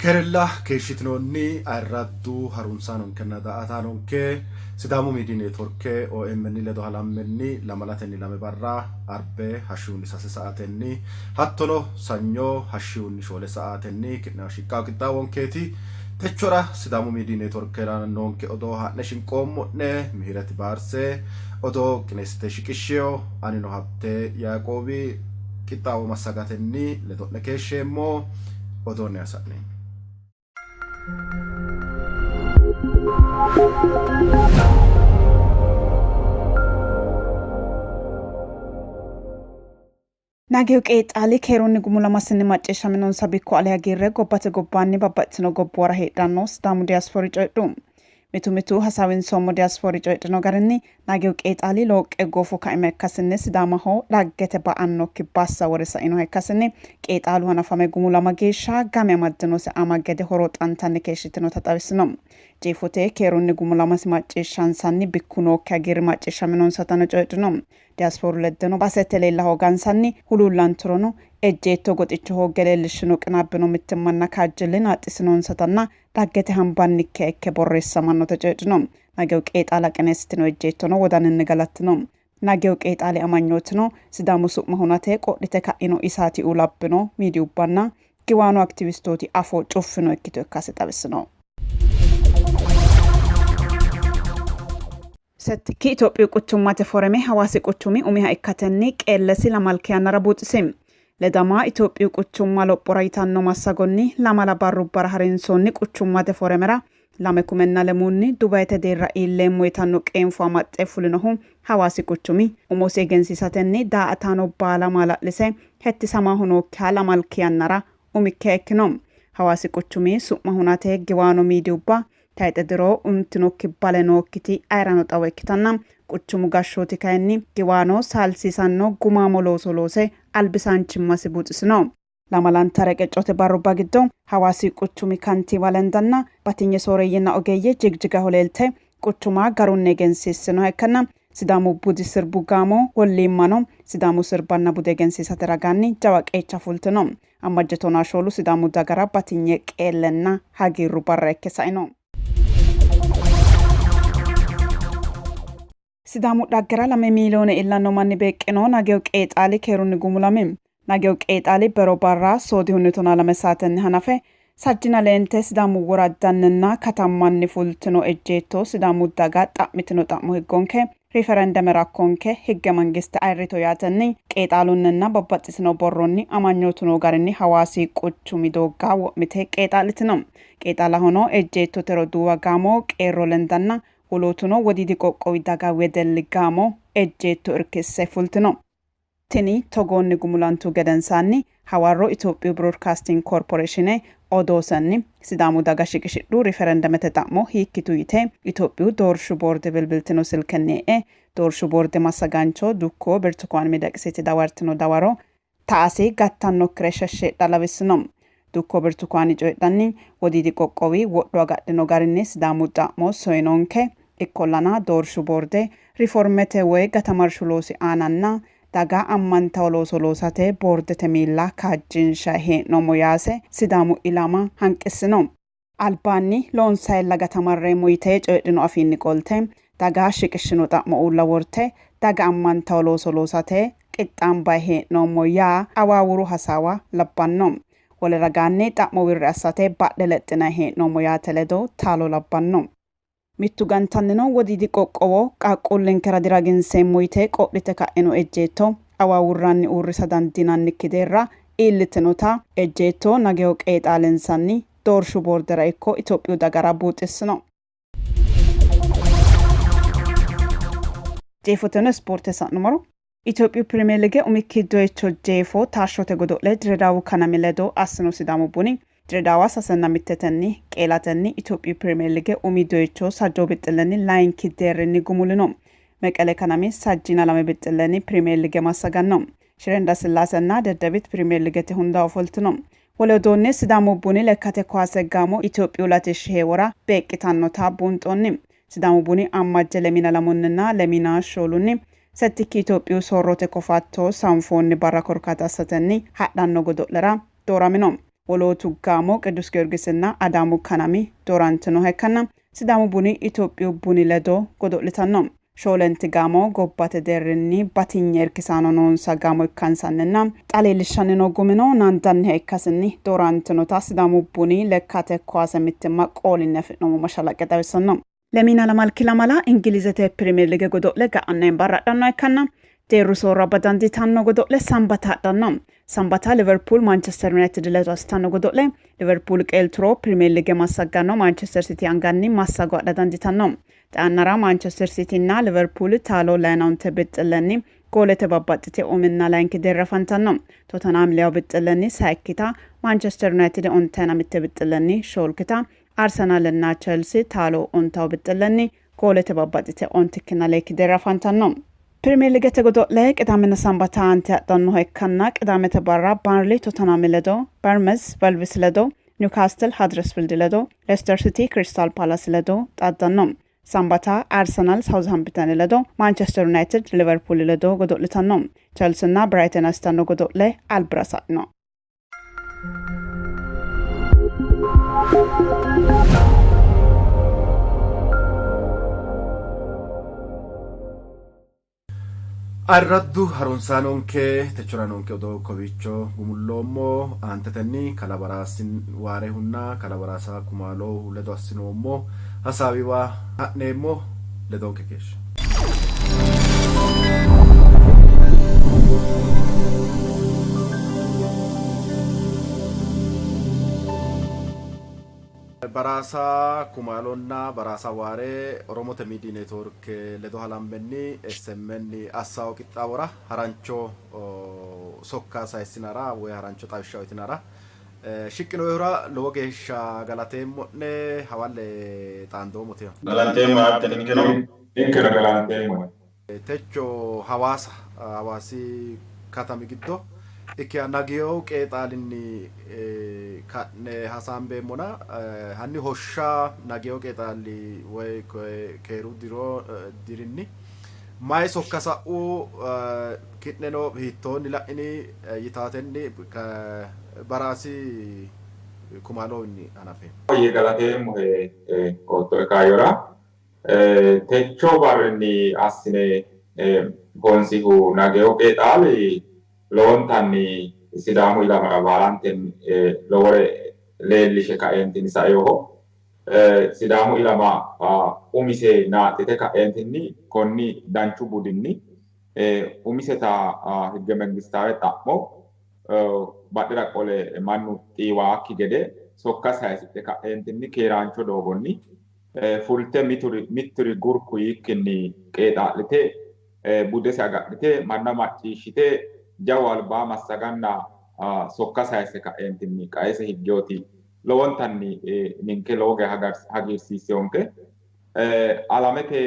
Keerella keeshshitinoonni ayirraddu harunsaanonkenna daa''ataanonke Sidaamu Miidiy Neetworke OMN ledo halammenni lamalatenni lame barra Arbe hashshihunni sase sa'aatenni hattono Sanyo hashshihunni shoole sa'aatenni ki'newa shiqqawo qixxaawonkeeti. Techora Sidaamu Miidiy Neetworkera noonke odoo haa'ne shinqoommo'ne. Mihiret Baarse odoo qineessite shiqishshino. Anino Habte Yaaqoobi qixxaawo massagatenni ledo'ne keeshsheemmo. Odoonniwa sa'neemmo. Nageyu qeexaali keerunni gumulamasinni macciishshaminonsa bikku ale hagiirre gobbate gobbaanni babbaxxitino gobbuwara heedhanno Sidaamu diyaaspoori coyidhu. Mitu mitu hasaawinsoommo diyaaspoori coyidhino garinni Nageyu qeexaali looqqe goofo kaima ikkasinni Sidaamaho dhaggete ba'annokki bassa wore sainoha ikkasinni qeexaalu hanafame gumulama geeshsha game amaddinose ama gede horo xantanni keeshshitinota xawisino. Jeefote keerunni gumulamasi macciishshansanni bikku nookki hagiirri macciishshaminonsatano coyidhino. Diyaaspooru leddeno basete leella hoogansanni huluullanturono ejjeetto goxicho hoogge leellishshino qinaabbino mittimmanna kaajjilli naaxxisinonsatanna dhaggete hambannikkiha ikke borreessamannota coyidhino. Nageyu qeexaala qineessitino ejjeettono wodaninni galattino. Nageyu qeexaali amanyootino Sidaamu su'ma hunate qodhite ka'ino ISATU labbino miidiyubbanna giwaano aktivistooti afoo cuffino ikkito ikkase xawissino. Settikki Itophiyu quchummate foreme Hawaasi quchumi umiha ikkatenni qeellesi lamalki yannara buuxisi. Ledama Itophiyu quchumma lophora yitanno massagonni lamala barrubbara harinsoonni quchummate foremera lame kumenna lemuunni Dubayete deerra iilleemmo yitanno qeenfo amaxxe fulinohu Hawaasi quchumi umosi egensiisatenni daa''ataano baala maala'lise hettisamaho nookkiha lamalki yannara umikkiha ikkino. Hawaasi quchumi su'ma hunate giwaano miidiyubba Tayxe diro untinokki bale nookkiti ayerano xawo ikkitanna quchumu gashshooti kayinni giwaano saalsiisanno gumaamo looso loose albisaanchimmasi buuxisino. Lamalanta reqeccote barrubba giddo Hawaasi quchumi kantiiwa lendanna batinye sooreeyyenna ogeeyye Jigjigaho leelte quchuma garunni egensiissinoha ikkanna Sidaamu budi sirbu gaamo Wolliimmano Sidaamu sirbanna bude egensiisate ragaanni jawa qeecha fultino. Ammajje tonaa shoolu Sidaamu dagara batinye qeellenna hagiirru barra ikke saino. Sidaamu dhaggera lame miiliyoone iillanno manni beeqqino Nageyo qeexaali keerunni gumulami. Nageyo qeexaali bero barra soodihunni tonaa lame saatenni hanafe sajjina leente Sidaamu woraddanninna katammanni fultino ejjeetto Sidaamu daga xa'mitino xa'mo higgonke Riferendeme rakkonke higge mangiste ayirrito yaatenni qeexaalunninna babbaxxitino borronni amanyootu noo garinni Hawaasi quchumi doogga wo'mite qeexaa'litino. Qeexaalahono ejjeettote roduuwa gaamo, qeerro lendanna wolootuno Wodiidi qoqqowi daga wedelli gaamo ejjeetto irkisse fultino. Tini togoonni gumulantu gedensaanni hawarro Itophiyu Birodkasting Korporeeshine odoosenni Sidaamu daga shiqishidhu riferendemete xa'mo hiikkitu yite Itophiyu doorshu boorde bilbiltino silkenni e'e doorshu boorde massagaancho dukko Birtukaan Mideqsiti dawartino dawaro ta'asi gattannokkire sheshsheedha lawissino. Dukko Birtukaani coyidhanni, Wodiidi qoqqowi wodho agadhino garinni Sidaamu xa'mo soyinonke, ikkollana doorshu boorde riformete woy gatamarshu loosi aananna daga ammantawo looso loosate boordete miilla kaajjinshanni hee'noommo yaase Sidaamu ilama hanqissino. Albaanni loonsayilla gatamarreemmo yite coyidhino afiinni qolte daga shiqishshino xa'mo uulla worte daga ammantawo looso loosate qixxaambanni hee'noommo yaa awaawuru hasaawa labbanno. Wole ragaanni xa'mo wirri assate badhe lexxinanni hee'noommo yaate ledo taalo labbanno. Mittu gantannino Wodiidi qoqqowo qaaqquullinkera diraginseemmo yite qodhite ka'ino ejjeetto awaawurranni uurrisa dandiinannikki deerra iillitinota ejjeetto Nageyo qeexaalinsanni doorshu boordera ikko Itophiyu dagara buuxissino. Jeefoteno ispoorte sa'nummoro Itophiyu Pirimeer Lige umikki doyicho jeefo taashshote godo'le Diredaawu Kanami ledo assino Sidaamu Buni Diredaawa sasenna mittetenni qeelatenni Itophiyu Pirimeer Lige umi doyicho sajjoo bixxillenni layinki deerrinni gumulino. Meqele Kanami sajjiina lame bixxillenni Pirimeer Lige massaganno. Shire Indasillaasenna Deddebit Pirimeer Ligete hunda ofoltino. Wole widoonni Sidaamu Buni lekkate kowaase gaamo Itophiyu latishshi heewora beeqqitannota buunxoonni. Sidaamu Buni Ammajje lemiina lamunninna lemiina shoolunni settikki Itophiyu soorrote kofatto sanfoonni barra korkaata assatenni hadhanno godo'lera dooramino. Wolootu gaamo Qiddus Giyorgisinna Adaamu Kanami doorantinoha ikkanna Sidaamu Buni Itophiyu Buni ledo godo'litanno. Shoolenti gaamo gobbate deerrinni batinye irkisaano noonsa gaamo ikkansanninna xa leellishshanni noo gumino naandanniha ikkasinni doorantinota Sidaamu Buni lekkate kowaase mittimma qoolinni afi'noommo mashalaqqe xawissanno. Lemiina lamalki lamala Ingilizete Pirimeer Lige godo'le ga'anna barra hadhannoha ikkanna deerru soorro abba dandiitanno godo'le Sambata hadhanno. Sambata Liverpool Manchester United ledo assitanno godo'le Liverpool qeelturo Pirimeer Lige massagganno Manchester City anganni massago adha dandiitanno. Xaa yannara Manchester City nna Liverpool taalo layinonte bixxillenni goolete babbaxxite uminna layinki deerra afantanno. Tottenham leyo bixxillenni sayikkita, Manchester United ontayina mitte bixxillenni shoolkita, Arsenaalenna Chelsea taalo ontawo bixxillenni goolete babbaxxite ontikkinna leekki deerra afantanno. Pirimeer Ligete godo'le Qidaamenna Sambata aante hadhannoha ikkanna Qidaamete barra Burnley Tottenhami ledo, Bournemouth Wolves ledo, Newcastle Huddersfield ledo, Leicester City Crystal Palace ledo xaaddanno. Sambata Arsenal Southampton ledo, Manchester United Liverpool ledo godo'litanno. Chelseanna Brighton assitanno godo'le albira sa'ino. Ayirraddu harunsaanonke techora noonke odoo kowiicho gumulloommo. Aantetenni kalaa Baraasi Waarehunna kalaa Baraasa Kumaalohu ledo assinoommo hasaawiwa ha'neemmo. Ledonke keeshshe. Baraasa Kumaalonna Baraasa Waare Oromote Miidiy Neetworke ledo halammenni SMN assawo qixxaawora harancho sokka sayissinara woy harancho xawishsha uytinara shiqqinoehura lowo geeshsha galateemmo'ne. Hawalle xaandoommo teyo. Galanteemmo yaate ninkeno. Ninkeno galanteemmohe. Techo Hawaasa Hawaasi katami giddo ikkiha Nagiyow qeexaalinni ka'ne hasaambeemmona hanni hoshsha Nagiyow qeexaali woy keeru diro dirinni mayi sokka sa'u ki'neno hiittoonni la'ini yitaatenni Baraasi Kumaalowinni hanafeemmo. Yee galateemmohe oottoe kaayyora. Techo barrinni assine honsihu Nageyo qeexaali lowontanni Sidaamu ilamara baalantenni lowore leellishe kaeentinni sainoho. Sidaamu ilama umise naaxxite ka'eentinni konni danchu budinni umiseta higge mengistaawe xa'mo badhera qole mannu xiiwaakki gede sokka sayisidhe ka'eentinni keeraancho doogonni fulte mitturi gurku yiikkinni qeexaa'lite budese agadhite manna macciishshite jawu albaa massaganna sokka sayisse ka'eentinni qaese higgeoti lowontanni ninke lowo geya hagiirsiissinonke. Alamete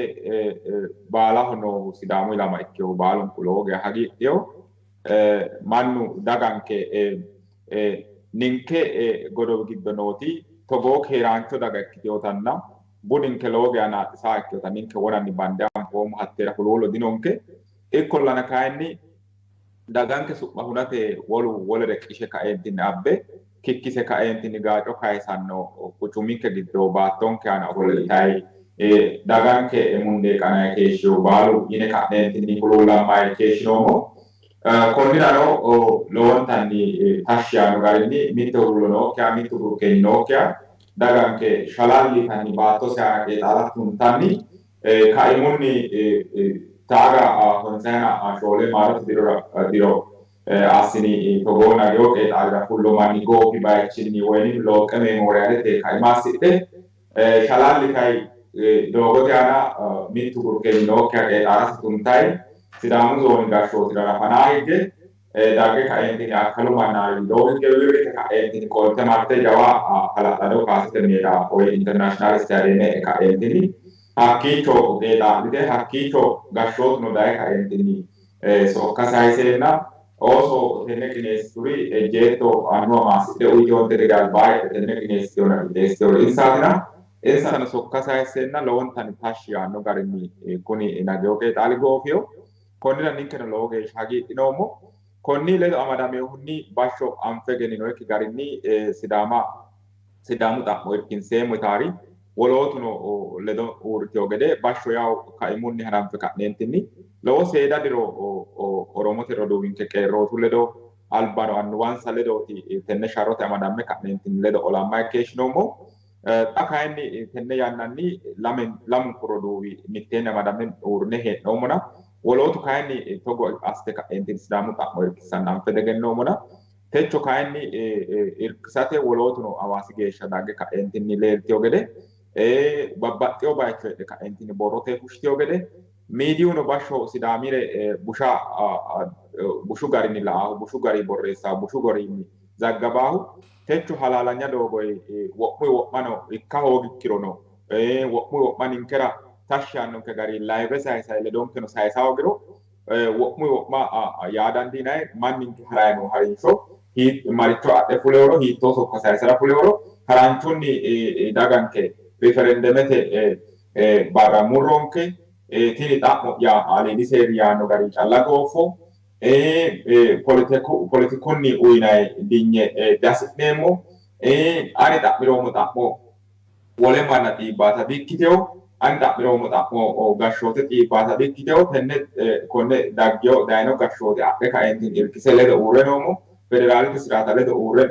baalaho noohu Sidaamu ilama ikkehu baalunku lowo geya hagiidhino. Mannu daganke ninke godowi giddo nooti togoo keeraancho daga ikkitinotanna budinke lowo geya naaxxisaa ikkinota ninke wonanni bande anfoommo, hatteera huluullo dinonke. Ikkollana kayinni daganke su'ma hunate wolu wolere qishe kaeentinni abbe kikkise kaeentinni gaaco kayisanno quchuminke giddo baattonke aana ofollitayi daganke mundee qanayi keeshshihu baalu yine ka'neentinni huluullammayi keeshshinoommo. Konnirano lowontanni tashshi yaanno garinni mitte huluullo nookkiha, mittu burkeenyi nookkiha daganke shalalli yitanni baattose aana qeexaala tuntanni kaimunni taaga honsayina shoole maarote diro assini togoo nageyo qeexaalira fullo manni goofi bayichinni woynim Looqqe Meemooriyaalete kaima assidhe shalalli kay doogote aana mittu gurkeenyi nookkiha qeexaalasi tuntayi Sidaamu zooni gashshootira rafanaa higge dagge kaeentinni akkalu mannaari widoo higge wirrite ka'eentinni qolte marte jawa hala'lado kaasete meeda woy internaashinaal istaadiyeeme e'e ka'eentinni hakkiicho qeexaa'lite hakkiicho gashshootuno daye kaeentinni sokka sayiseenna ooso tenne qineessituri ejjeetto annuwa maassidhe uyitewonte gede albaa heedhe tenne qineessitewonna qixxeessitewori insaatina insano sokka sayisseenna lowontanni tashshi yaanno garinni kuni Nageyo qeexaali goofino. Konnira ninkeno lowo geeshsha hagiidhinoommo. Konni ledo amadamehunni bashsho anfe egeninoykki garinni Sidaamu xa'mo irkinseemmo yitaari wolootuno ledo uurriteyo gede bashsho yawo kaimunni hananfe ka'neentinni lowo seeda diro Oromote roduuwinke qeerrootu ledo albano annuwansa ledooti tenne sharrote amadamme ka'neentinni ledo olamma keeshshinoommo. Xa kayinni tenne yannanni lamunku roduuwi mitteenni amadamme uurrine hee'noommona wolootu kayinni togo assite ka'neentinni Sidaamu xa'mo irkissanna anfe egenoommona techo kayinni irkisate wolootuno Hawaasi geeshsha dagge ka'neentinni leeltiyo gede babbaxxeyo bayicho heedhe ka'neentinni borrote fushshiteyo gede miidiyuno bashsho Sidaamire bushu garinni la'aahu bushu gari borreessaahu bushu garinni zaggabaahu techo halaalanya doogoy wo'muy wo'mano ikka hoogikkirono wo'muy wo'ma ninkera tashshi yaannonke gari live sayisay ledonkeno sayisa hoogiro wo'muy wo'ma yaa dandiinayi manninke harayi noo harinsho maricho adhe fuleworo hiittoo sokka sayisara fuleworo haranchunni daganke referendemete barra murronke tini xa'mo'ya aliidi seeri yaanno gari calla gooffo politikunni uyinayi dinye dihasi'neemmo ani xa'miroommo xa'mo wole manna xiibbaata dikkiteyo ani xa'miroommo xa'mo gashshoote xiibbaata dikkiteyo tenne konne daggeyo dayino gashshoote adhe kaentinni irkise ledo uurre noommo federaalete siraata ledo uurre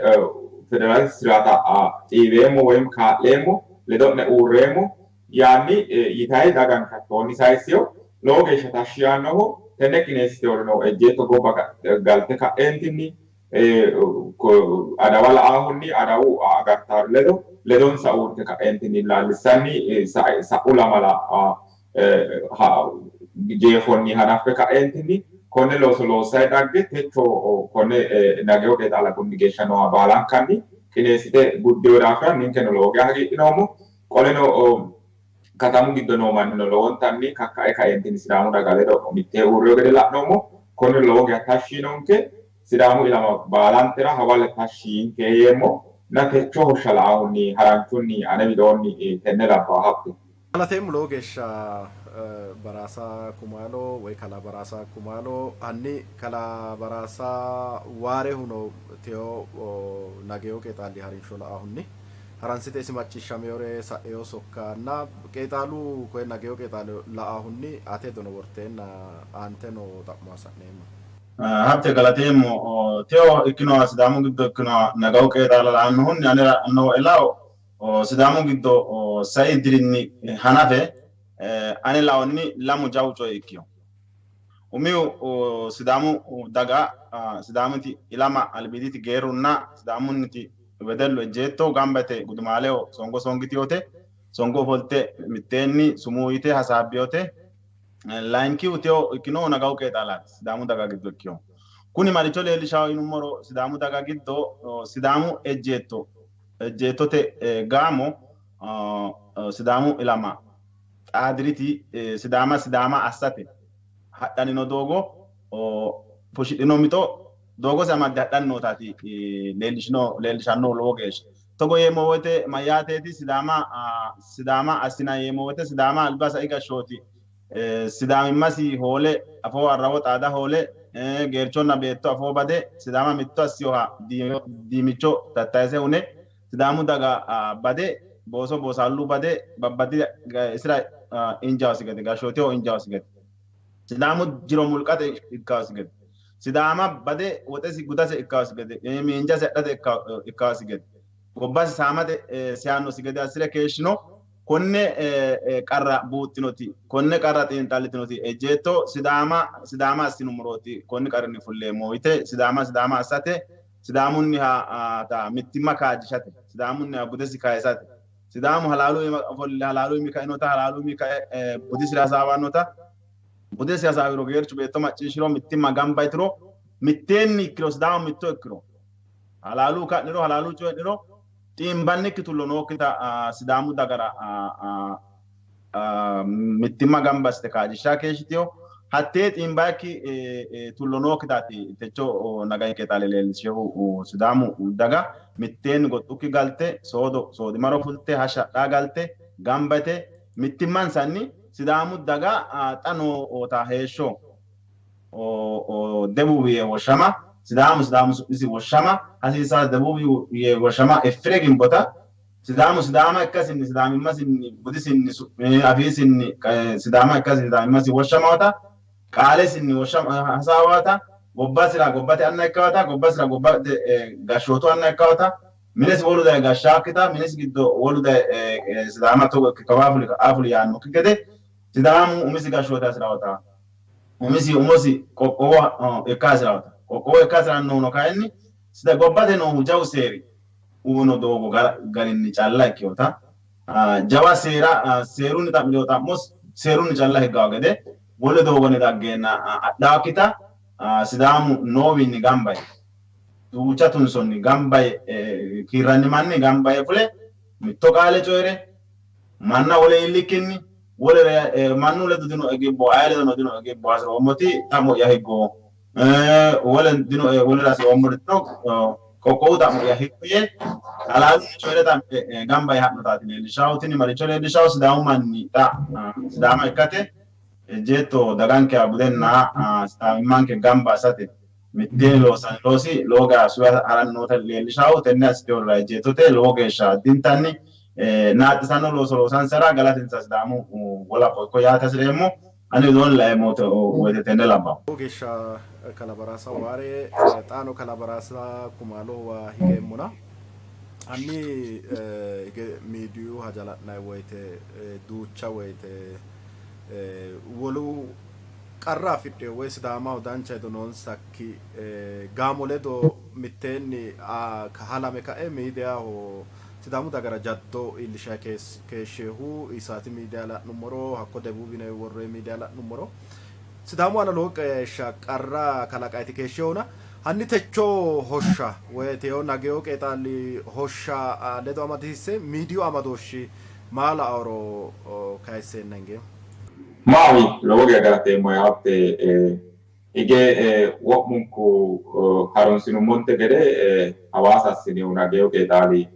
federaalete siraata xiibeemmo woyim kaa'leemmo ledo'ne uurreemmo yaanni yitayi daganke hattoonni sayisseyo lowo geeshsha tashshi yaannoho tenne qineessiteyorino ejjeetto gobba galte ka'eentinni adawa la'aahunni adawu agartaaru ledo ledonsa uurrite ka'eentinni laallissanni sa'u lamala jeefonni hanaffe ka'eentinni konne looso loossayi dagge techo konne Nageyo Qeexaala gunni geeshsha nooha baalankanni qineessite guddeyo daafira ninkeno lowo geeshsha hagiidhinoommo. Qoleno katamu giddo noo mannino lowontanni kakkae kaeentinni Sidaamu daga ledo mittee uurriyo gede la'noommo. Konne lowo geeshsha tashshi yinonke. Sidaamu ilama baalantera hawalle tashshi yinke yeemmo. Na techo hoshsha la'ahunni haranchunni ane widoonni tenne labbaa habte. Galateemmo lowo geeshsha Baraasa Kumaalo woy kalaa Baraasa Kumaalo hanni kalaa Baraasa Waarehuno teyo Nageyo Qeexaali harinsho la'ahunni haransite isi macciishshameyore sa'eyo sokkanna Qeexaalu koye Nageyo Qeexaali la'ahunni ate dono worteenna aante noo xa'muwa sa'neemmo. Hatte galateemmo teyo ikkinoha Sidaamu giddo ikkinoha Nagawu Qeexaala la'annohunni anera nooe lao Sidaamu giddo sai dirinni hanafe ane laonni lamu jawu coyi ikkiyo. Umihu Sidaamu daga Sidaamiti ilama albiiditi geerrunna Sidaamunniti wedellu ejjeetto gamba yite gudumaaleho songo songitiyote songo ofolte mitteenni sumuu yite hasaabbiyote. Layinkihu teyo ikkinohu Nagawu Qeexaalaati Sidaamu daga giddo ikkiyo. Kuni maricho leellishawo yinummoro Sidaamu daga giddo Sidaamu ejjeetto ejjeettote gaamo Sidaamu ilama xaadiriti Sidaama Sidaama assate hadhanni noo doogo fushidhino mixo doogose amadde hadhanni nootaati leellishannohu lowo geeshsha. Togo yeemmo woyte mayyaateeti Sidaama Sidaama assina yeemmo woyte Sidaama alba sai gashshooti Sidaamimmasi hoole afoo arrawo xaada hoole geerchonna beetto afoo bade Sidaama mitto assiyoha diimicho tattayise hune Sidaamu daga bade booso boosaallu bade babbadi isira injaawasi gede gashshooteho injaawasi gede Sidaamu jiro mulqate ikkaasi gede Sidaama bade woxesi gudase ikkaasi gede miinjasi adhate ikkaasi gede gobbasi saamate seyannosi gede assire keeshshino. Konne qarra buuxxinoti konne qarra xiinxallitinoti ejjeetto Sidaama Sidaama assinummorooti konni qarrinni fulleemmo yite Sidaama Sidaama assate Sidaamunniha mittimma kaajjishate Sidaamunniha budesi kayisate Sidaamu halaalu iima ofolle halaalu iimi kainota halaalu iimi kae budisira hasaawannota budesi hasaawiro geerchu beetto macciishshiro mittimma gamba yitiro mitteenni ikkiro Sidaamu mitto ikkiro halaalu ka'niro halaalu coyi'niro xiimbannikki tullo nookkita Sidaamu dagara mittimma gamba assite kaajjishsha keeshshitiyo. Hattee xiimbaakki tullo nookkitaati techo Nagayi Qeexaali leellishihu Sidaamu daga mitteenni goxxukki galte soodo soodimaro fulte hashsha hadhaa galte gamba yite mittimmansanni Sidaamu daga xa noota heeshsho Debuubi yee woshshama, Sidaamu Sidaamu su'misi woshshama hasiissanno, Debuubi yee woshshama effire gimbota, Sidaamu Sidaama ikkasinni Sidaamimmasinni budisinni afiisinni Sidaama ikkasinni Sidaamimmasi woshshamawota, qaalesinni hasaawawota, gobbasira gobbate anna ikkawota, gobbasira gobbate gashshootu anna ikkawota, minesi wolu daye gashshaakkita, minesi giddo wolu daye Sidaama togo ikke kawaa fuli ka'aa fuli yaannokki gede Sidaamu umisi gashshoote hasi'rawota, umisi umosi qoqqowo ikka hasi'rawota, qoqqowo ikka hasi'rannohuno kayinni gobbate noohu jawu seeri uyino doogo garinni calla ikkinota, jawa seera seerunni xa'mi'rino xa'mo seerunni calla higgawo gede wole doogonni daggeenna adhawokkita Sidaamu noowiinni gamba yee duucha tunsonni gamba yee kiirranni manni gamba yee fule mitto qaale coyi're manna wole iillikkinni wolere mannu ledo dinoe gibbo aye ledono dinoe gibbo hasi'roommoti xa'mo'ya higgo, wole dinoe wolere hasi'roommori dino qoqqowu xa'mo'ya higgo yee halaalunni coyi're xa'mi're gamba yee ha'notaati leellishaahu. Tini maricho leellishaahu? Sidaamu manni xa Sidaama ikkate ejjeetto dagankeha budenna Sidaamimmanke gamba assate mitteenni loossanni loosi lowo geya suwe haranni noota leellishaahu. Tenne assitehurira ejjeettote lowo geeshsha addintanni naaxxisanno looso loosansara galatinsa Sidaamu wolapho ikko yaate hasi'reemmo. Ani widoonni laeemmo woyte tenne labbanno. Lowo geeshsha kalaa Baraasa Waare, xaano kalaa Baraasa Kumaalowa higeemmona hanni hige miidiyu haja la'nanni woyte duucha woyte wolu qarra afidhino woy Sidaamaho dancha hedo noonsakki gaamo ledo mitteenni halame kae miidiyaho Sidaamu dagara jaddo iillishanni keeshshinohu Isaati miidiya la'nummoro, hakko Debuubi yine worroonni miidiya la'nummoro Sidaamu aana lowo geeshsha qarra kalaqayti keeshshinohuna hanni techo hoshsha woy teyo nageyo qeexaali hoshsha ledo amadisiisse miidiyu amadooshshi maa la'aoro kayisseenna hingeemmo. Maahoyye, lowo geya galateemmohe Habte. Hige wo'munku harunsinummonte gede Hawaasa assinihu Nageyo Qeexaali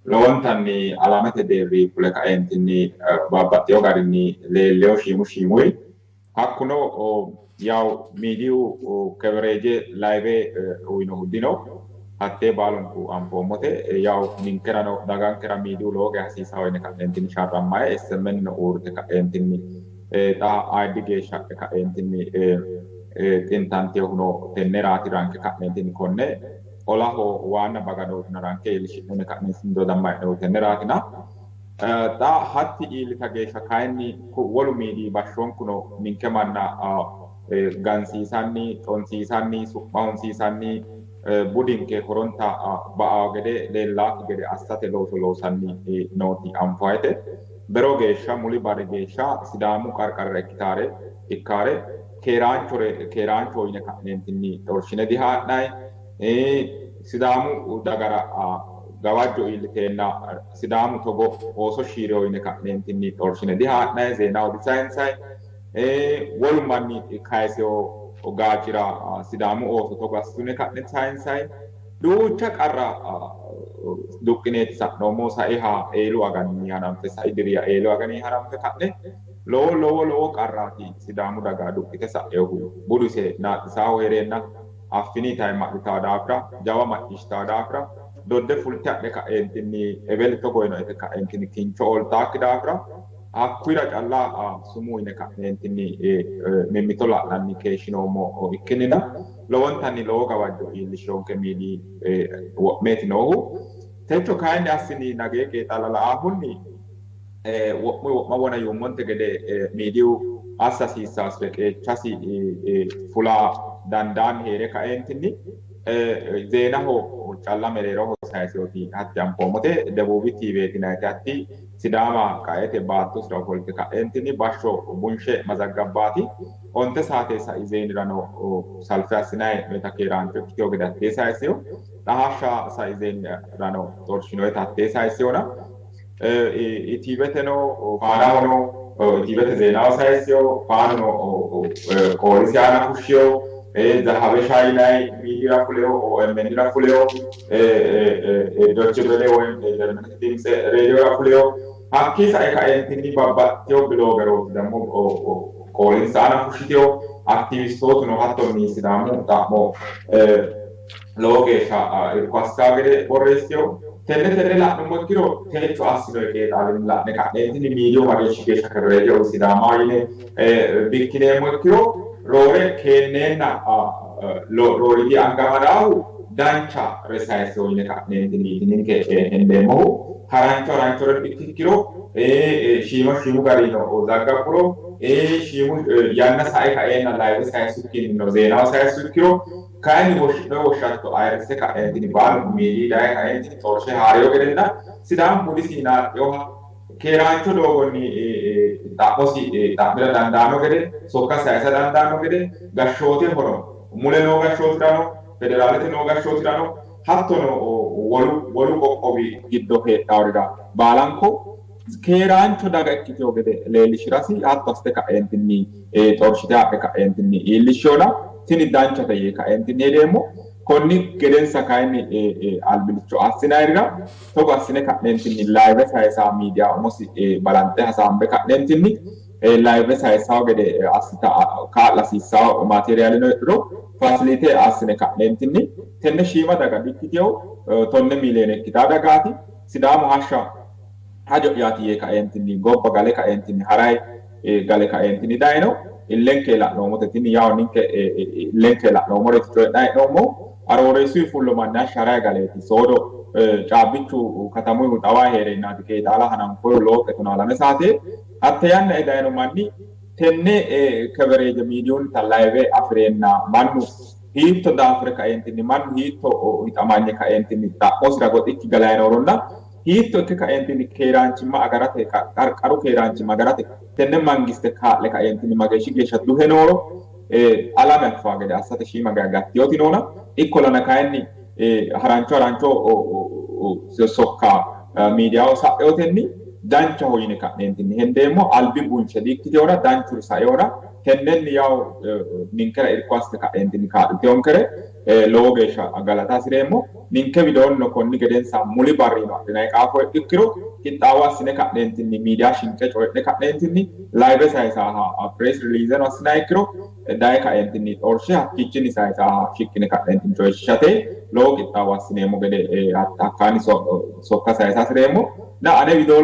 lowontanni alamete deerri fule kaeentinni babbaxxino garinni leellino shiimu shiimuyi. Hakkuno yawu miidiyu kevereeje layve uyinohu dino. Hattee baalunku anfoommote. Yawu ninkerano dagankera miidiyu lowo geya hasiisawo yine ka'neentinni sharrammayi SMN no uurrite ka'eentinni xa ayiddi geeshsha hadhe ka'eentinni xintantinohuno tenneraati ranke ka'neentinni konne olaho waanna bagadootina ranke iillishi'no yine ka'neentinni dodammayi hee'noonnihu tenneraatina. Xa hatti iillita geeshsha kayinni wolu miidiyi bashshoonkuno ninke manna gansiisanni, xonsiisanni, su'ma hunsiisanni, budinke horonta ba''awo gede, leellaakki gede assate looso loosanni nooti anfoyete. Bero geeshsha, muli barri geeshsha Sidaamu qarqarira ikkitaare, ikkaare keeraanchore keeraanchoho yine ka'neentinni xorshine dihaa'nanni. Sidaamu dagara gawajjo iilliteenna Sidaamu togo ooso shiirino yine ka'neentinni xorshine dihaa'nanni, zeenaho disayinsanni. Wolu manni kayisino gaacira Sidaamu ooso togo assitu yine ka'ne disayinsanni. Duucha qarra duqqineeti sa'noommohu saiha eelu aganinni hananfe sai diriha eelu aganinni hananfe ka'ne lowo lowo lowo qarraati Sidaamu daga duqqite sa'inohu. Budise naaxxisaahu hee'reenna Affini yitayi ma'litawo daafira, jawa macciishshitawo daafira, dodde fulte hadhe ka'eentinni eweli togo yino yite ka'eentinni kincho ooltaakki daafira hakkuyira calla sumuu yine ka'neentinni mimmito la'nanni keeshshinoommo ikkinnina lowontanni lowo gawajjo iillishshonke miili wo'meeti noohu. Techo kayinni assini nagee qeexaala la'aahunni wo'muyi wo'ma wona yuummonte gede miidiyu assa hasiissaasire qeechasi fula dandaanni hee're kaeentinni zeenaho calla mereeroho sayisinoti hatti anfoommote. Debuubi Tiiveeti yinanniti hatti Sidaama qaete baattosira ofolte ka'eentinni bashsho bunshe mazaggabbaati. Onte saate sai zeenirano salfe assinanni hee'noyita keeraancho ikkitino gede hattee sayissino. Xa hashsha sai zeenirano xorshinoyita hattee sayissinona. Itiiveteno Faanahono Itiivete zeenaho sayissino, Faanuno qoolisi aana fushshino, Zahabesha yinanni miidiyira fulino, OMNra fulino, Deutsche Welle woyim Jarmanete Dimtse reediyora fulino. Hakkii sae kaeentinni babbaxxitino biloogerooti dammo Qoolinsa aana fushshiteyo aktiivistootuno hattonni Sidaamu xa'mo lowo geeshsha irko assitaa gede borreessiteyo. Tenne la'nummo ikkiro techo assinoyi qeexaalinni la'ne ka'neentinni miidiyu mageeshshi geeshsha kereeje Sidaamaho yine bikkineemmo ikkiro roore keenneenna rooriidi anga amadaahu dancha resayisseyo yine ka'neentinni ninke hendeemmohu. Harancho haranchore ikkiro shiima shiimu garino zaggabburo shiimu yanna sae kaeenna live sayissukkinnino zeenaho sayissu ikkiro kayinni woshshi'noyi woshshatto ayirrisse ka'eentinni baalunku miidii daye ka'eentinni xorshe haariyo gedenna Sidaamu budisi naaxxinoha keeraancho doogonni xa'mosi xa'mira dandaanno gede sokka sayisa dandaanno gede gashshootehono mule noo gashshootirano federaalete noo gashshootirano hattono wolu qoqqowi giddo heedhaworira baalanko keeraancho daga ikkiteyo gede leellishirasi hatto assite ka'eentinni xorshite haadhe ka'eentinni iillishshona tini danchate yee ka'eentinni hedeemmo. Konni gedensa kayinni albilicho assinayirira togo assine ka'neentinni live sayisa miidiya umosi balanxe hasaambe ka'neentinni live sayisawo gede assita kaa'la hasiissawo maateeriyaalino heedhuro fasilite assine ka'neentinni tenne shiima daga dikkiteyo 10 miiliyoone ikkitaa dagaati Sidaamu hashsha hajo'yaati yee kaeentinni gobba gale kaeentinni haray gale kaeentinni dayino illenke la'noommote tini yawo ninke illenke la'noommoreeti coyi'nanni hee'noommohu. Arooreessuyi fullo manni hashsha haray galeeti soodo caabbichu katamuyihu xawayi hee'reennaati qeexaala hananfoyihu looqqe 12 saate hatte yanna dayino manni tenne kevereeje miidiyunnita live afi'reenna mannu hiitto daafure kaeentinni mannu hiitto hixamanye kaeentinni xa'mosira goxikki galayinooronna hiitto ikke kaeentinni keeraanchimma agarate qarqaru keeraanchimma agarate tenne mangiste kaa'le kaeentinni mageeshshi geeshsha duhe nooro alame affaa gede assate shiima geya gattiyoti noona ikkollana kayinni harancho harancho sokka miidiyaho sa'eyotenni danchaho yine ka'neentinni hendeemmo albi bunshe dikkiteyoona danchuri saeyoona tennenni yawo ninkera irko assite ka'neentinni kaa'liteyonkere lowo geeshsha galata hasireemmo. Ninke widoonnino konni gedensa muli barrino adhinayi qaafo ikkiro qixxaawo assine ka'neentinni miidiya shinqe coyi'ne ka'neentinni live sayisaaha press releaseno assinayi ikkiro daye kaeentinni xorshe hakkiichinni sayisaaha shiqqine ka'neentinni coyishshate lowo qixxaawo assineemmo gede hakkaanni sokka sayisa hasireemmo. Na ane widoo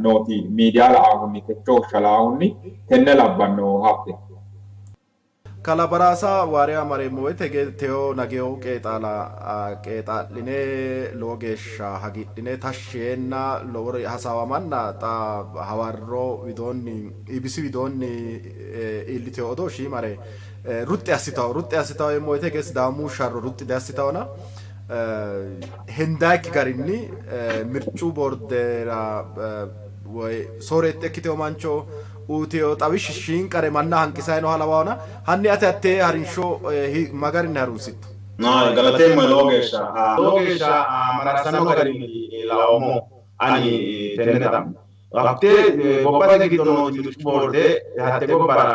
nooti miidiya la'ahunni techo shalaahunni tenne labbanno habte. Kalabaraasa waariya mareemmo woyte teo nageyo qeexaala qeexaa'line lowo geeshsha hagiidhine tashshi yeenna lowore hasaawamanna xa hawarro widoonni EBC widoonni iilliteyo odoo shiimare ruxxi assitawo yeemmo woyte hige Sidaamu sharro ruxxi diassitawona hendaayikki garinni mircu boordera woy sooreette ikkiteyo mancho uutiyo xawishshi shiinqare manna hanqisayinoha lawawona hanni ate hattee harinsho magarinni harunsitto? No, galateemmo lowo geeshsha. Lowo geeshsha mararsanno garinni lawoommo ani tenne xa'mo. Hattee gobbate giddo nooti mircu boorde hatte gobbara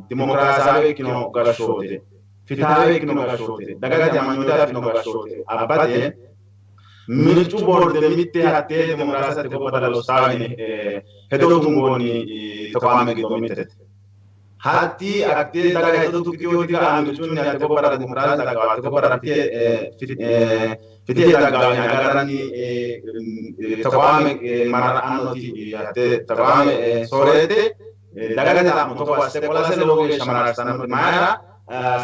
dimokiraasaawe ikkino gashshoote, fitaawe ikkino gashshoote, dagate amanyoote afino gashshoote abbate mircu boorde mitte hattee dimokiraasete gobbara lossaawe yine hedo tungoonni tequwaame giddo mittete. Hatti hattee daga hedo tuggiyootiga mircunni hatte gobbara dimokiraase daggawo hatte gobbara fitee daggawo yine agarranni tequwaame marra'annoti hatte tequwaame sooreette dagate xa'mo togo assite qolase lowo geeshsha mararsannote. Mayira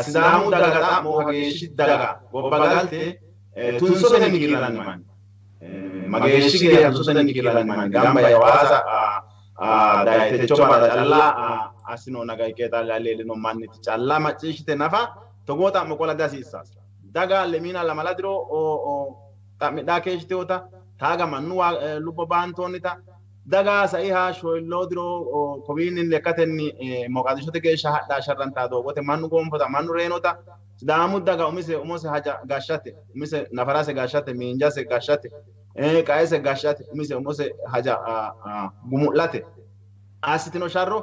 Sidaamu daga xa'mo kageeshshi daga gobba galte tunsotenni kiirranni manni mageeshshi geeshsha tunsotenni kiirranni manni gamba yee Hawaasa daye techo barra calla assino naga qeexaala leellino manniti calla macciishshite nafa togoo xa'mo qola dihasiissaas. Daga lemiina lamala diro xa'midhaa keeshshiteyoota taaga mannu lubbo baantoonnita daga saiha shoyilloo diro kowiinni lekkatenni Moqaadishote geeshsha hadhaa sharrantaa doogote mannu goonfota mannu reenota Sidaamu daga umise umose haja gashshate umise nafarase gashshate miinjase gashshate qaese gashshate umise umose haja gumu'late assitino sharro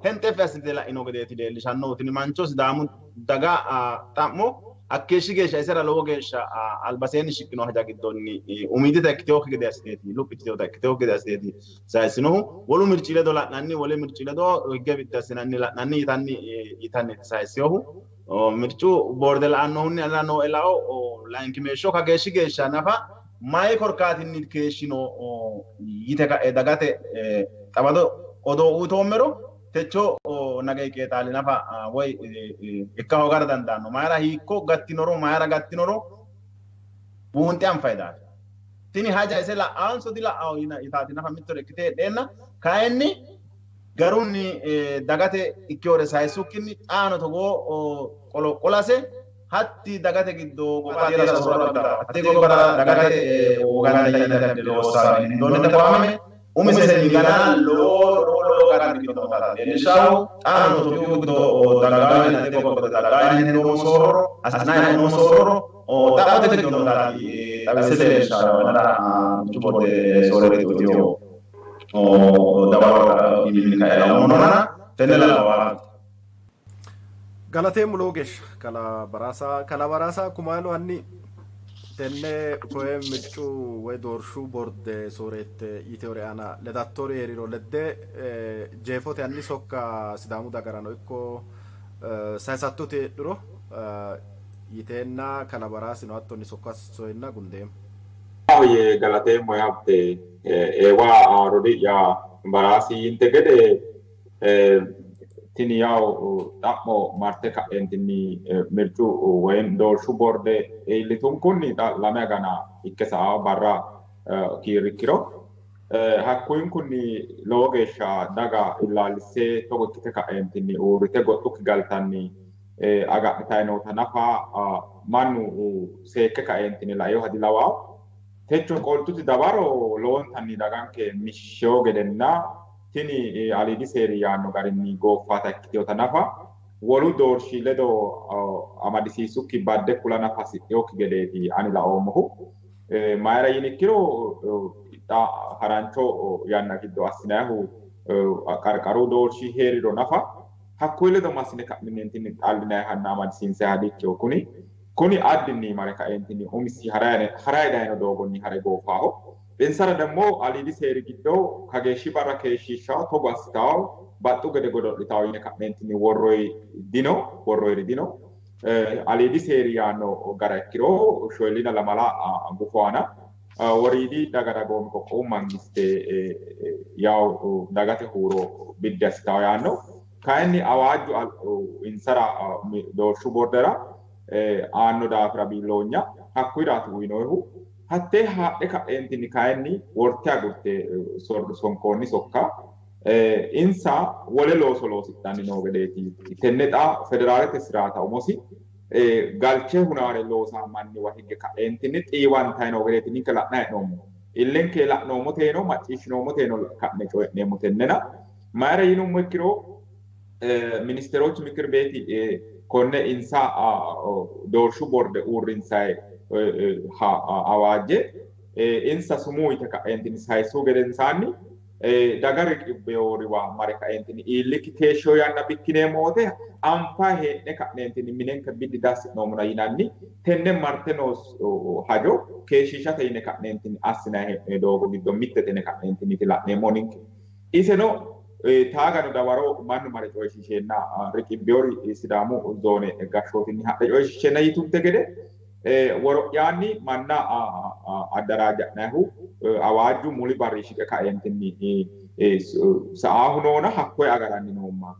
henxeffe assite la'ino gedeeti leellishannohu. Tini mancho Sidaamu daga xa'mo Hakkeeshshi geeshsha isera lowo geeshsha albaseenni shiqqino haja giddonni umiidita ikkitinokki gede assiteeti, luphi yitinota ikkitinokki gede assiteeti sayissinohu. Wolu mirci ledo la'nanni, wole mirci ledo higge biddi assinanni la'nanni yitanni yitanniiti sayissinohu. Mircu boorde la'annohunni anera nooe lao layinkimeeshsho kageeshshi geeshsha nafa mayi korkaatinni keeshshino yite ka'e dagate xawado odoo uyitoommero techo Nagayi Qeexaali nafa woy ikka hoogara dandaanno. Mayira hiikko gattinoro mayira gattinoro buunxe anfayi daafira. Tini haja ise la'aanso dila'ao yitaati nafa mittore ikkite heedheenna kayinni garunni dagate ikkinore sayissukkinni xaano togoo qolo qolase hatti dagate giddo hatte gobbara dagate woganna yinanni loossa hendoonnita qaame umisenni gana lowo lowo lowo qarri giddo noota leellishshawo. Xaano Itophiyu giddo daggaayina hatte gobba daggaayina hendoommo soorro assinanni hee'noommo soorro xa'mote giddo nootaati xawisse leellishshawo. Anera Mircu Boorde sooreette uyitino dawaro iiminni kae laummonona tenne lallawaati. Galateemmo lowo geeshsha kalaa Baraasa. Kalaa Baraasa Kumaalo hanni tenne koye mircu woy doorshu borde sooreette yiteori aana ledattori hee'riro ledde jeefote hanni sokka Sidaamu dagarano ikko sayisattoti heedhuro yiteenna kalaa Baraasino hattonni sokka soyenna gundeemmo. Maahoyye galateemmo Habte. Eewa rodii'ya Baraasi yinte gede tini yawu xa'mo marte ka'eentinni mircu woyim doorshu borde iillitunkunni xa 2 agana ikke sa''a barra kiirrikkiro hakkuyinkunni lowo geeshsha daga illaallisse togo ikkite ka'eentinni uurrite goxxukki galtanni agadhitanni noota nafa mannu seekke kaeentinni lainoha dilawawo. Techo qoltuti dawaro lowontanni daganke mishshewo gedenna tini aliidi seeri yaanno garinni gooffata ikkitinota nafa wolu doorshi ledo amadisiissukki badde kula nafa hasidhinokki gedeeti ani laoommohu. Mayira yinikkiro xa harancho yanna giddo assinannihu qarqaru doorshi hee'riro nafa hakkuyi ledo massine ka'nineentinni xallinannihanna amadisiinsanniha dikkino kuni. Kuni addinni mare kaeentinni umisi harayi dayino doogonni hare goofaho. Insara demmo aliidi seeri giddo kageeshshi barra keeshshiishshawo togo assitawo baxxu gede godo'litawo yine ka'neentinni worroyi dino, worroyiri dino. Aliidi seeri yaanno gara ikkiro shoyillina lamala gufo aana woriidi daga dagoomi qoqqowu mangiste yawo dagate huuro biddi assitawo yaanno. Kayinni awaajju insara doorshu bordera aanno daafira biilloonya hakkuyiraati uyinoyihu. Hattee haadhe ka'eentinni kayinni worte agurte sonkoonni sokka insa wole looso loosidhanni noo gedeeti. Tenne xa federaalete siraata umosi galche hunaare loosa manniwa higge ka'eentinni xiiwantayi noo gedeeti ninke la'nayi hee'noommo. Illenke la'noommoteeno macciishshinoommoteeno ka'ne coyi'neemmo tennena. Mayira yinummo ikkiro ministeroochi mikir beeti konne insa doorshu borde uurrinsayi awaajje insa sumuu yite ka'eentinni sayissu gedensaanni daga riqibbeworiwa mare ka'eentinni iillikki keeshshiyo yanna bikkineemmo wote anfa hee'ne ka'neentinni minenke biddi dassi'noommona yinanni tenne marte noo hajo keeshshiishate yine ka'neentinni assinanni hee'noonni doogo giddo mittete yine ka'neentinniiti la'neemmo ninke. Iseno taagano dawaro mannu mare coyishiisheenna riqibbewori Sidaamu zoone gashshootinni hadhe coyishiisheenna yitunte gede woro'yaanni manna addaraaja'nayihu awaajju muli barri shiqe kaeentinni sa'aahu noona hakkoye agaranni noomma.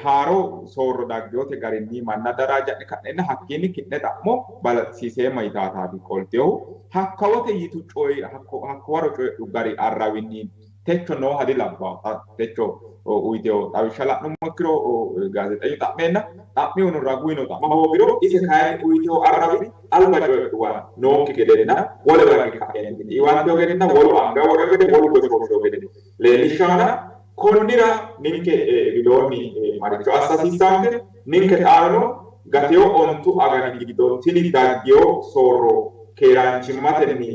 Haaro soorro daggeyote garinni manna addaraaja'ne ka'neenna hakkiinni ki'ne xa'mo balaxisiiseemma yitaataati qolteyohu. Hakkawote yitu coyi hakkowaro coyidhu gari arrawinni techo nooha dilabbawo. Techo uyiteyo xawishsha la'nummo ikkiro gaazexeeyyu xa'meenna xa'mihuno raguwino xa'ma hoogiro ise kayinni uyiteyo arrawi alba coyidhuwa nookki gedenna wolewa hige ka'eentinni dhiwanteyo gedenna wolu anga worreyo gede wolu goshoosheyo gede leellishshawona konnira ninke widoonni maricho assa hasiissaanke? Ninke xaano gateyo 9 agani giddo tini daggeyo soorro keeraanchimmatenni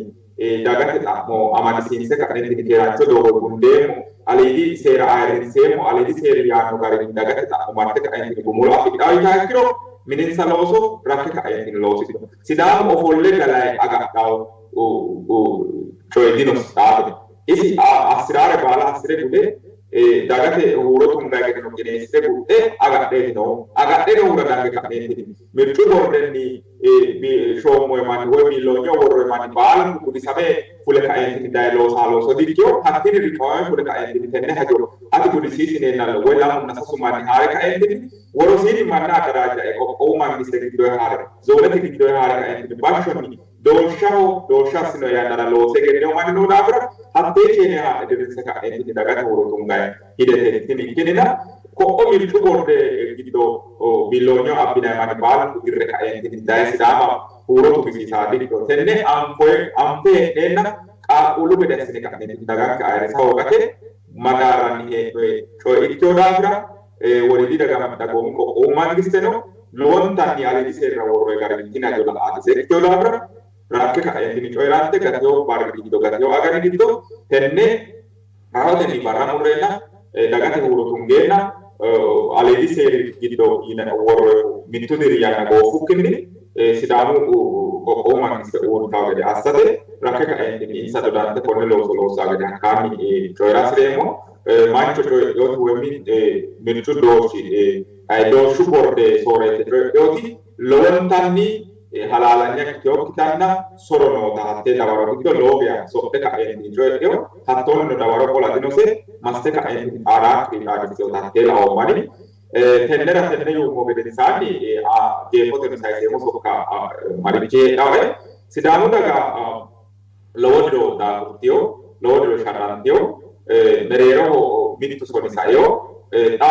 dagate xa'mo amadisiinse ka'neentinni keeraancho doogo gundeemmo, aliidi seera ayirrinseemmo, aliidi seeri yaanno garinni dagate xa'mo marte ka'eentinni gumulo afidhawo yitaha ikkiro Mininsa looso rakke ka'eentinni loosidhino. Sidaamu ofolle galayi agadhawo coyi dinosi xaate. Isi assi'raare baala assi're gude dagate huuro tungayi gedeno qineessite gudhe agadheeti noohu. Agadhe noohura dange ka'neentinni mircu bordenni shoommoyi manni woy biilloonyeho worroyi manni baalunku gudisame fule kaeentinni daye loosaa looso dikkino. Hakkiinni riqiwame fule kaeentinni tenne hajo ati gudisiisineenna woy lamunna sasu manni haa're kaeentinni worosiinni manna addaraajja'e qoqqowu mangiste giddoyi haa're zoonete giddoyi haa're kaeentinni bashshonni doorshaho doorsha assinoyi yannara loose egennino manni noo daafira hattee keene haa'ne dirrinse ka'neentinni dagate huuro tungayi hidete tini ikkinnina ko'o mircu borde giddo biilloonyeho abbinayi manni baalunku dirre kaeentinni daye Sidaama huuro tugisiisaa dikkino. Tenne anfoye anfe hee'neenna qaaqquullu gede assine ka'neentinni daganke ayirrisa hoogate madaarranni hee'noyi coye ikkino daafira woriidi daga dagoomu qoqqowu mangisteno lowontanni aliidi seerira worroyi garinni tini hajo la''ate ikkitino daafira rakke ka'eentinni coyi'rante gatino barri giddo gatino agani giddo tenne rahotenni barra murreenna dagate huuro tungeenna aliidi seeri giddo yine worroyihu mittu diri yanna gooffukkinni Sidaamu qoqqowu mangiste uurritanno gede assate rakke ka'eentinni insa dodante konne looso loossanno gede hakkaanni coyi'ra hasi'reemmo. Mancho coyidhinoti woy mircu doorshi doorshu borde sooreette coyidhinoti lowontanni halaalanya ikkitinokkitanna soro noota hattee dawaro giddo lowo geya sodhe ka'eentinni coyidhino. Hattoonnino dawaro qola dinose massite ka'eentinni xaadaakkiri xaadissinota hattee laoommani. Tennera tenne yuummo gedensaanni jeefoteno sayiseemmo sokka marichi heedhaoe? Sidaamu daga lowo diro daafurtino, lowo diro sharrantino, mereeroho mittu soni saino, xa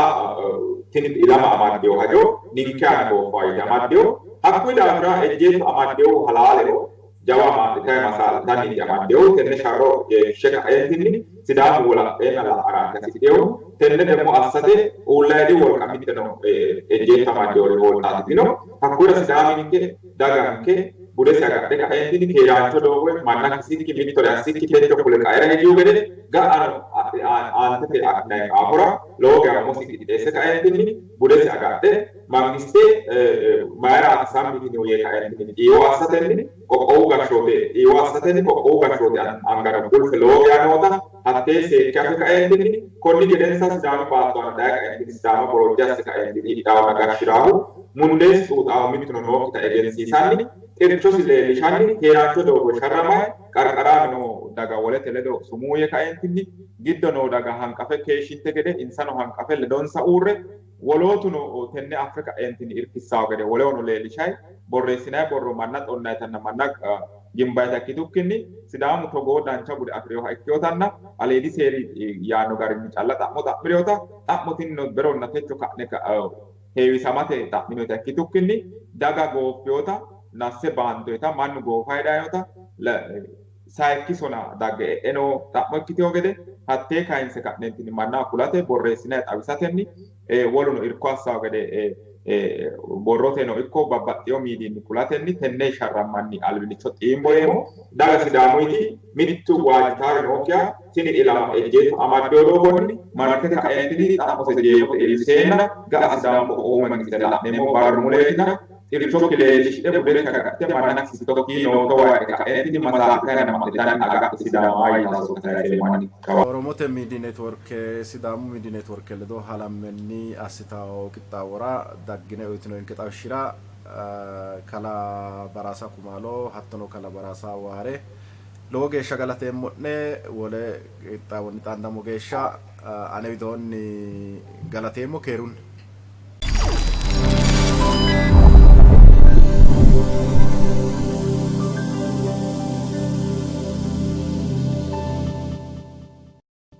tini ilama amaddino hajo ninke aana gooffawo yite amaddino. Hakkuyi daafira ejjeetto amaddinohu halaaleho, jawa amaa'litayi masaa'litanniiti amaddinohu. Tenne sharro jeefishshe ka'eentinni Sidaamu wolapheenna la'araati hasidhinohu. Tenne demmo assate uullayidi wolqa mitteno ejjeetto amaddinori hooltaati dino. Hakkuyira Sidaaminke daganke budesi agadhe kaeentinni keeraancho doogoyi manna kisikki mittore assikki techo fule qaera higihu gede ga'ano aantete adhinanni qaafora lowo geya umosi qixxeesse kaeentinni budesi agadhe mangiste mayiraati sammi yitinohu yee kaeentinni xiiwo assatenni qoqqowu gashshoote xiiwo assatenni qoqqowu gashshooti angano qulfe lowo geya noota hattee seekke afe kaeentinni konni gedensa Sidaamu baatto aana daye kaeentinni Sidaama borojje asse kaeentinni hidhaahunna gashshiraahu mundeesi xuuxaahu mittuno nookkita egensiisanni xirchosi leellishanni keeraancho doogo sharramayi qarqaraame noo daga wolete ledo sumuu yee kaeentinni giddo noo daga hanqafe keeshshinte gede insano hanqafe ledonsa uurre wolootuno tenne affe ka'eentinni irkissawo gede wolehono leellishayi borreessinayi borro manna xonnayitanna manna gimbayita ikkitukkinni Sidaamu togoo dancha bude afi'rinoha ikkinotanna aliidi seeri yaanno garinni calla xa'mo xa'mi'rinota xa'mo tinino beronna techo ka'ne heewisamate xa'minoyita ikkitukkinni daga gooffinota nasse baantoyita mannu goofayi dayinota sayikki sona dagge e'e noo xa'mo ikkitino gede hattee kayinse ka'neentinni mannaho kulate borreessinayi xawisatenni woluno irko assawo gede borroteno ikko babbaxxino miidiinni kulatenni tenne sharrammanni albillicho xiimbo yeemmo. Daga Sidaamuyiti mittu waajjitaari nookkiha tini ilama ejjeetto amaddino doogonni marte ka'eentinni xa'mose jeefote iillisheenna ga'a Sidaamu qoqqowu mangiste la'neemmo barru muleetina xirchokki leellishidhe budekki agadhite manna kisittokki noottowa heedhe ka'eentinni masaa'litanninna ma'litanni agadhi Sidaamaa yitanno sokka sayseemmo ani. Oromote Miidi Networke Sidaamu Miidi Networke ledo halammenni assitawo qixxaawora daggine uyitinoyinke xawishshira Kalaa Baraasa Kumaalo hattono Kalaa Baraasa Waare lowo geeshsha galateemmo'ne. Wole qixxaawonni xaandammo geeshsha ane widoonni galateemmo keerunni.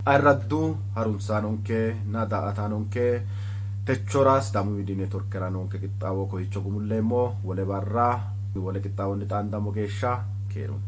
Ayirraddu harunsaanonke na daa''ataanonke techora Sidaamu Miidiyu Networkera noonke qixxaawo kowiicho gumulleemmo. Wole barra wole qixxaawonni xaandammo geeshsha keerunni.